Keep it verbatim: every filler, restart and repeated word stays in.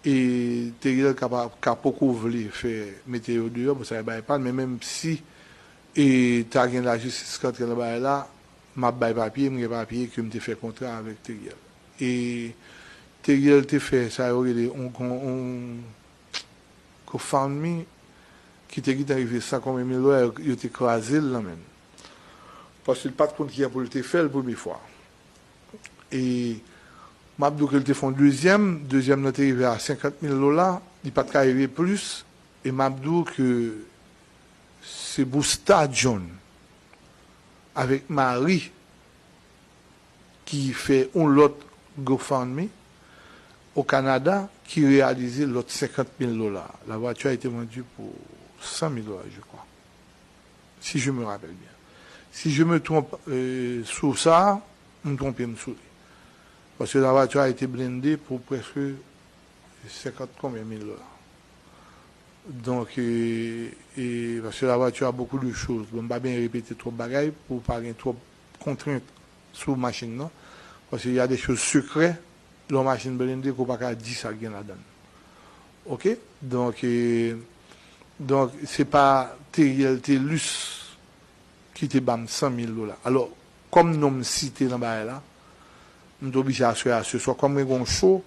E Teriel ka, pa- ka poko vle fè mete yo deyò pou sa e bay pa l, men menm si e ta gen lajistis k antre nan bagay la, m ap bay papye, m gen papye ke m te fè kontra avèk Teriel. E Teriel te fè sa yo rele on, on, on GoFundMe ki te gentan rive san konbyen mil dola, yo, yo te kraze l nan men l. Paske l pa t konn kijan pou l te fè l premye fwa. E m ap di w ke l te fè yon dezyèm, dezyèm nan te rive a senkant mil dola, li pa t ka rive plis, e m ap di w ke se Busta John avèk Marie ki fè yon lòt GoFundMe au Canada ki reyalize lòt senkant mil dola. La voiture a été vendue pour cent mille dollars, je crois. Si je me rappelle bien. Si je me trompe euh, sou sa, m twonpe m sou li. Paske la voiture a été blende pou prèske senkant konbyen mil dola. Donk, e, e, paske la voiture a beaucoup de choses. Bon, m pa byen repete twòp bagay pou pa gen twòp kontrent sou machin nan. Paske y a des choses secrètes, lè yon machin blende, ke w pa ka di sa k gen ladan l. Oke? Donk, e, donk, se pa Teriel Telus ki te ba m san mil dola. Alò, kòm non m site nan bagay la, m te oblije aswè a se swa, kòm mwen gen yon show,